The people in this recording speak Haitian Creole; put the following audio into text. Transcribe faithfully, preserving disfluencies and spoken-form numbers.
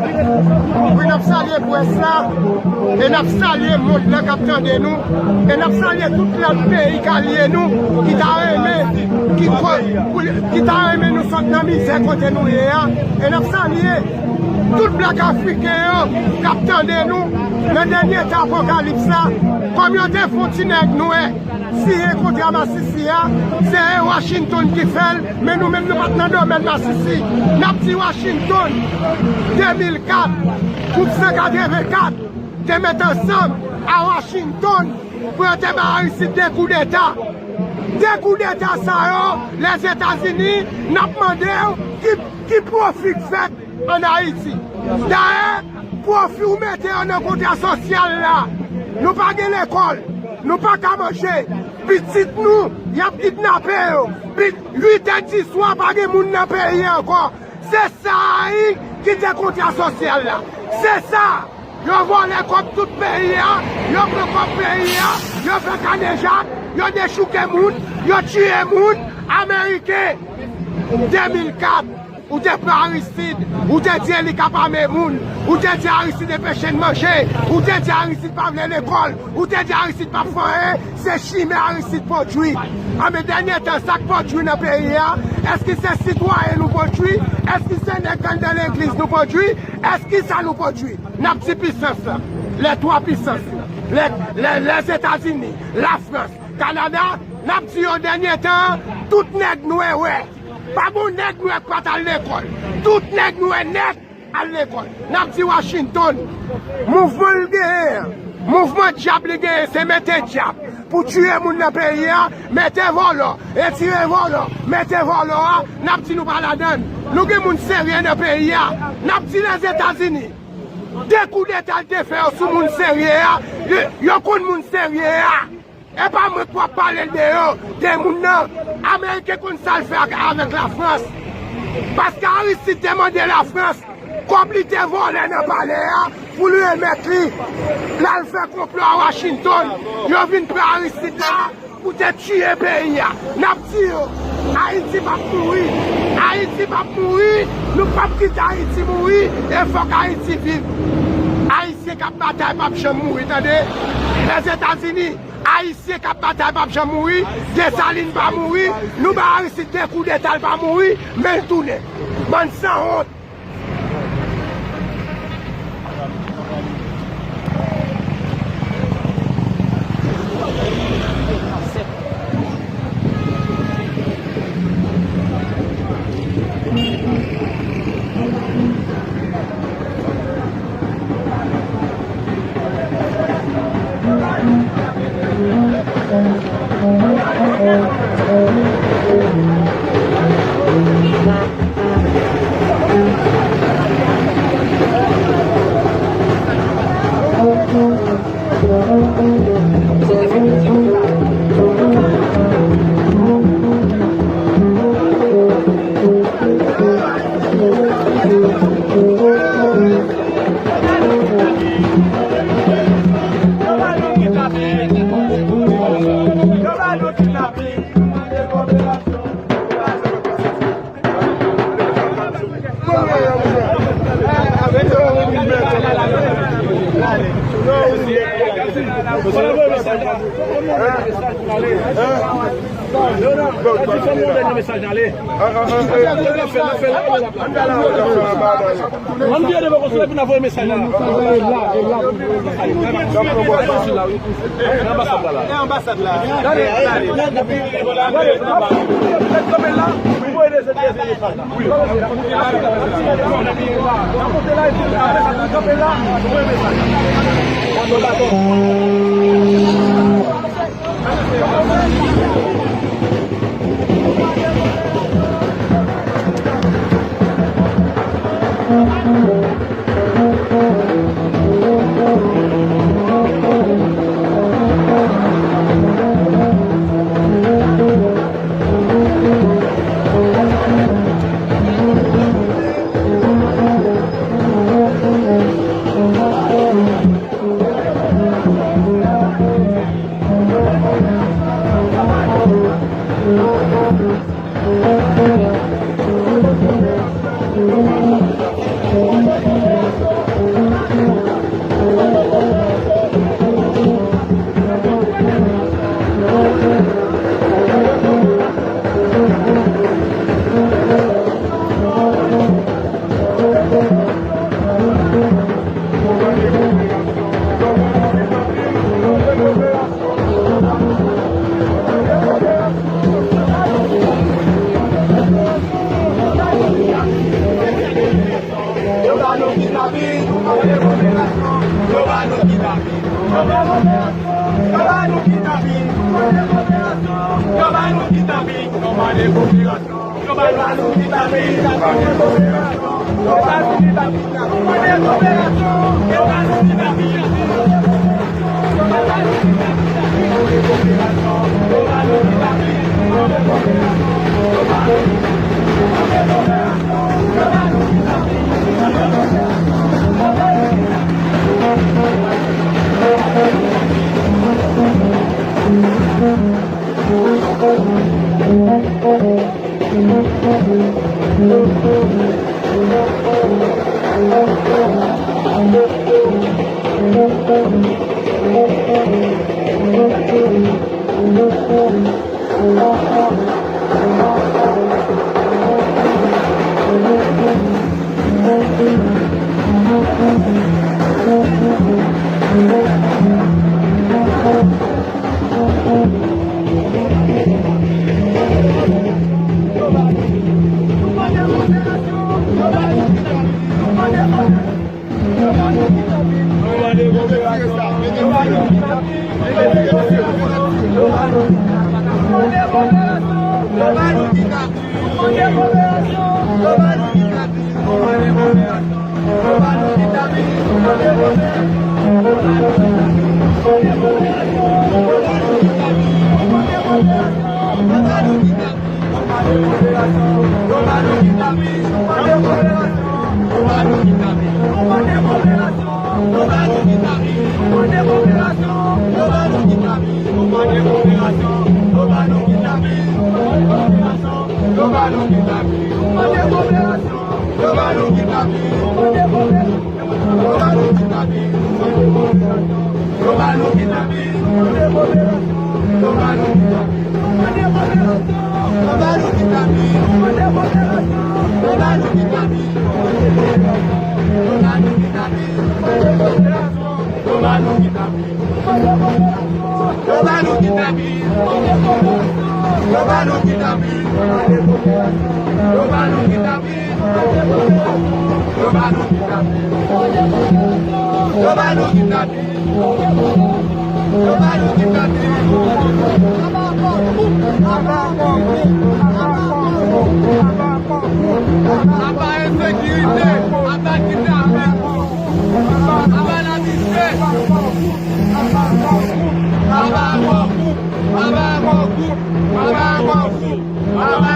Wi, n ap salye près la, e n ap salye mond lan k ap tande nou, e n ap salye tout lòt peyi k alye nou, ki ta renmen, ki ko-, pou, ki ta renmen nou sot nan mizè kote nou ye a, e n ap salye tout blak afriken yo k ap tande nou nan dènye tan apokalips la, kòm yo te fè yon ti nèg nwè siyen kontra masisi a, se Washington ki fè l, men nou menm nou pa t nan domèn masisi. N ap di Washington de mil kat, gwoup san katrevenkat te met ansanm a Washington pou yo te bay Aristide de koudeta. De koudeta sa yo, Lèzetazini, n ap mande w ki, ki pwofi k fèt ann Ayiti. Dayè, pwofi w mete yo nan kontra sosyal la. Nou pa gen lekòl, nou pa ka manje. Pitit nou, y ap kidnape yo. Pit-, uit è di swa, pa gen moun nan peyi ankò. Se sa a ki te kontra sosyal la. Se sa. Yo vòlè kòb tout peyi a, yo pran kòb peyi a, yo fè kadejak, yo dechouke moun, yo tiye moun. Ameriken, de mil kat, ou te pran Aristide, ou te di Eli k ap ame moun, ou te di Aristide enpeche n manje, ou te di Aristide pa vle lekòl, ou te di Aristide p ap fè anyen, se chimè Aristide pwodui. Anben, dènye tan, sa k pwodui nan peyi a, èske se sitwayen nou pwodui? Èske se nèg k anndan legliz nou pwodui? Èske sa nou pwodui? N ap di pisans lan, lè twa pisans, lè, lè, Lèzetazini, Lafrans, Kanada, n ap di yo dènye tan, tout nèg nwè wè. Pa gon nèg nwè k pa t al lekòl. Tout nèg nwè nèt al lekòl. N ap di Washington, mouvman l genyen an, mouvman dyab li genyen, se mete dyab pou tiye moun nan peyi a, mete vòlò, retire vòlò, mete vòlò a, n ap di nou pa ladann. Nou gen moun serye nan peyi a. N ap di Lèzetazini, de koudeta l te fè yo sou moun serye a, yo, yo konn moun serye a. E pa mwen k pral pale de yo, de moun nan. Ameriken konn sa l fè ak, avèk Lafrans. Paske Aristide te mande Lafrans kòb li te vòlè nan palè a pou l remèt li. L al fè konplo a Washington. Yo vin pran Aristide la pou te tiye peyi a. N ap di yo, Ayiti p ap mouri. Ayiti p ap mouri. Nou p ap kite Ayiti mouri. E fòk Ayiti viv. Ayisyen k ap batay p ap janm mouri, tande. Lèzetazini, Ayisyen k ap batay p ap janm mouri. Desalin pa mouri. Nou bay Aristide de koudeta, l pa mouri, men l tounen. Bann sanwont. Ann vire devan konsa epi n a voye mesaj la. Mesaj la e la, e la pou nou. Anbasad la, wi. Anbasad la. Gade, gade. Gade, gade. Kanpe la, pou voye mesaj la. Kanpe la, epi kanpe la, pou voye mesaj la. Dakò, dakò. Aba ensekirite, aba kidnapin, aba lamizè, aba gwoup, aba gwoup, aba gwoup, aba gwoup, aba